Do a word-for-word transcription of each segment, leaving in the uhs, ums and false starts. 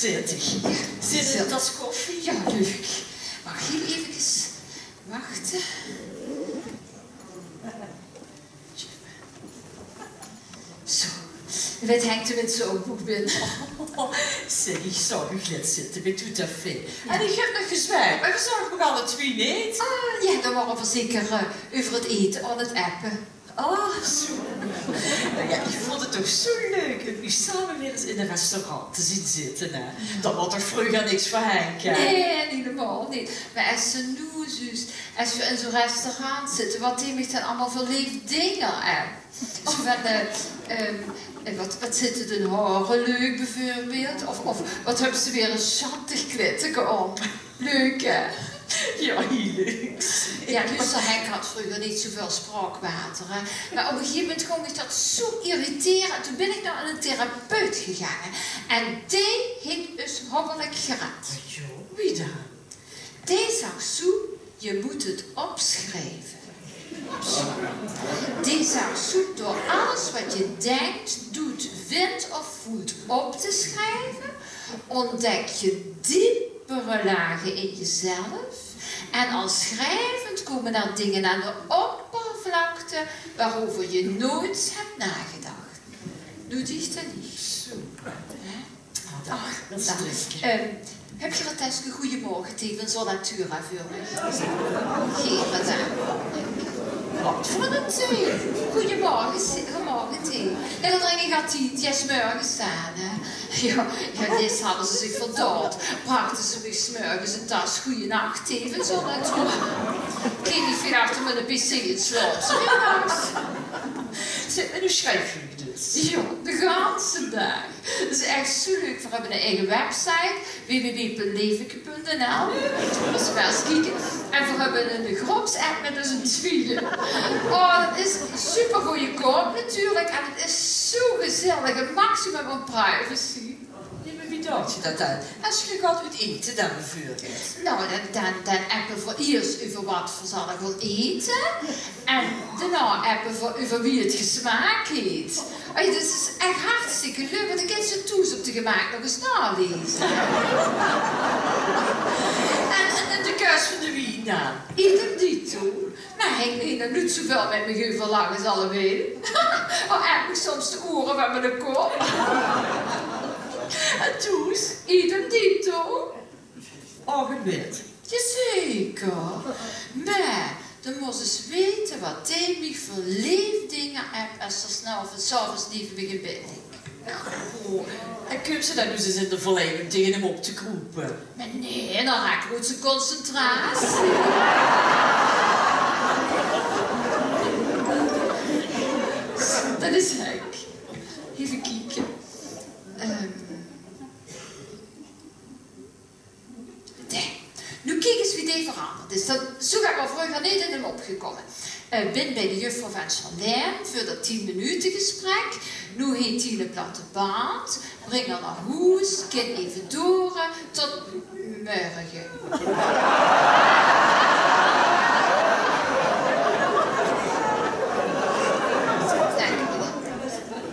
Zèt dich. Zin in 'n tas koffie? Jao, leuk. Maag ich hiel efkes wachte? Zo. Waat hèngt d'r mit zoe'n book binne? Zèk, ich zaog uch lèts zitte bie Tout à fait. En ich höb nog gezwaajd, mer geer zaagt mich alle twie neet. Ah, jao, dan wore veer zeker, eh, euver 't ete aan 't appe. Oh, zo. Noe jao, ich vónj 't toch zo leuk óm uch same weer ins in e restaurant te zeen zitte, hè. Dao waor toch vreuger niks veur Henk, hè? Nae, hielemaol neet. Mer es se noe zuus, es veer in zoe'n restaurant zitte, waat dae mich dan allemaol veur leef dinger aet. Zo van, eh, ehm, eh, waat, waat zitte dien haore leuk, bieveurbeeld. Of, of waat höbs se weer e sjattig kleidke aan. Leuk, hè? Jao, hiel leuk. Jao, dus Henk haw vreuger neet zoeväöl spraokwater, hè. Mer op e gegaeve moment góng mich dat zoe irritere. En toen bin ich nao eine therapeut gegange. En dae haet us hoppelik gered. Jao, wie dan? Dae zag zoe: je moet het opschrijven. Dae zag zoe: door alles wat je denkt, doet, vindt of voelt op te schrijven, ontdek je diepere lagen in jezelf en al schrijvend komen er dingen aan de oppervlakte waarover je nooit hebt nagedacht. Doe dich dat neet. Hè? Ach, dat is leuk. Ehm, höb geer 't teske Goeiemorgen thee van Sonatura veur mich? Geef 't aan. Waat veur 'ne thee? Goeiemorgen, goeiemorgen thee. Jao, dat drink ich altied. Jao, 's mörges aan, hè. Jao, jao, dees hadde ze zich verdaold. Brachte ze mich 's mörges 'n tas goeienach thee van Sonatura. Kring ich vanacht mit 'n pc in slaop. Zo, jao, dankse. Zèk, en noe sjrief geer dus? Jao, de ganse daag. Dat is ech zoe leuk. Veer höbbe 'n eige website, w w w punt leveke punt n l. Mós se mer ins kieke. En veer höbbe 'n grópsapp mit ós twieë. Oh, dat is super goojekoup natuurlik. En 't is zoe gezellig. 't Maximum aan privacy. Jao, mer wie doot geer dat dan? Es geer gaot oet ete dan bieveurbeeld? Nou, dan, dan, dan appe veer iers euver waat veer zalle gaon ete. En daonao appe veer euver wie 't gesmaak haet. Ej, dat is ech hartstikke leuk, want dan kins se 't thoes op de gemaak nog ins naoleze. En, en, en de keus van de wien dan? Idem dito. Mer Henk haet nog noets zoeväöl mit mich euverlag es allewiel. Hae aet mich soms de ore van miene kop. En thoes? Idem dito. Och, en wit. Jazeker. Mer dan mós se ins weite waat dae mich veur leef dinger aet es 'r 's aoves, 's aoves neve mich in bed ligk. Goh, en kump ze dan noe ins in de verleiding óm taenge häöm op te kroepe? Mer nae, dan raak ich oet zien concentratie. Dat is Henk. Effe kieke. Ehm. Dao. Noe kiek ins wie dae veranderd is. Dat, zoe waor 'r vreuger neet in häöm opgekómme. Eh, bin bie de juffrouw van Charlène veur dat tien minute gesprek. Noe haet 'r 'ne platte band. Bring 'r nao hoes. Kin effe dore. Tot mörge. Dank uch.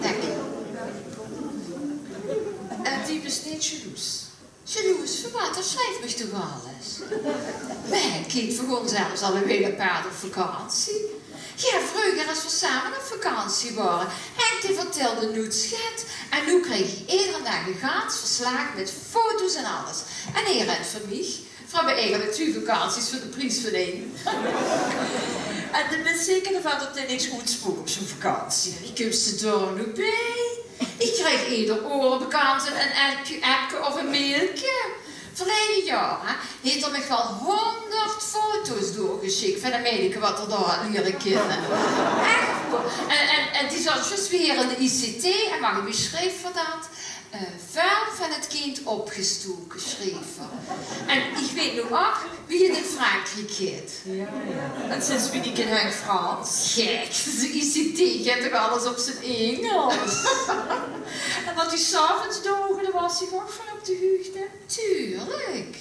Dank uch. Eh, doe bis neet jaloers? Jaloers veur waat? D'r sjrief mich toch alles? Mer Henk haet veur ós zelfs al 'n week apaart op vakantie. Jao, vreuger, es veer same op vakantie wore, Henk dae vertèlde noets get. En noe krieg ich eder daag 'n gans verslaag mit foto's en alles. En hae rent veur mich. Veer höbbe eigelik twieë vakanties veur de pries van ein. En doe bis zeker d'rvan dat d'r niks oetspook op zoe'n vakantie? Wie kums se dao noe bie? Ich krieg eder oor bekans 'n, 'n appke, appke of 'n mailke. Verleie jaor, hè, haet 'r mich waal hóngerd foto's doorgesjik van e meideke wat 'r dao haet liere kinne. Ech. En, en, en die zaot zjus weer in de I C T en Marie beschreef veur dat, eh, vuil van het kind opgestoken, sjreef 'r. En ich weit noe ouch wie 't in Frankriek geit. Jao, jao. En sinds wienie kint Henk Frans? Gek, de I C T geit toch alles op zien Ingels. En wat die 's aoves doog, dao waas ich ouch van op de huugde. Tuurlik.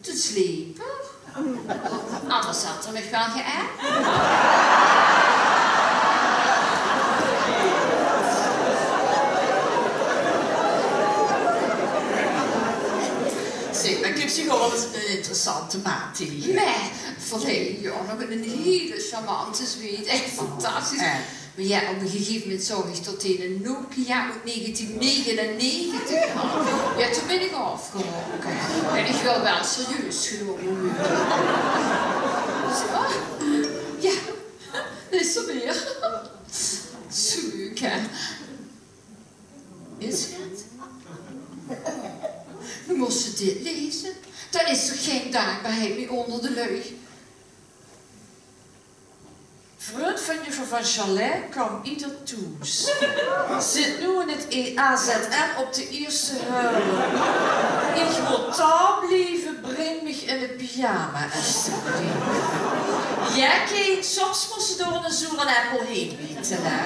Toen sleep 'r. Anders had 'r mich waal geapp. interessante maat, hè? Meh, verleie jaor nog 'nen hele charmante Zweed. Ech fantastisch. Meh jao, op e gegeve moment zoog iech tot 'r 'ne Nokia oet negentien negenennegentig had. Jao, toen bin iech aofgeroke. En iech wel wel serieus genome. Zo. Jao, is 'r weer. Zoe, hè. Is 't? Mós te dit leze? Dat is toch gein dankbaarheid mie oonder de lui? Vrund vaan juffrouw Van Chalet kaom ieder toes. Zit noe in 't E A Z M op de ierste hölp. Iech moot thaos blieve, bring miech in de pyjama, estebleef. Jao, kind, soms mós te door 'ne zoeren eppel heen biete, hè.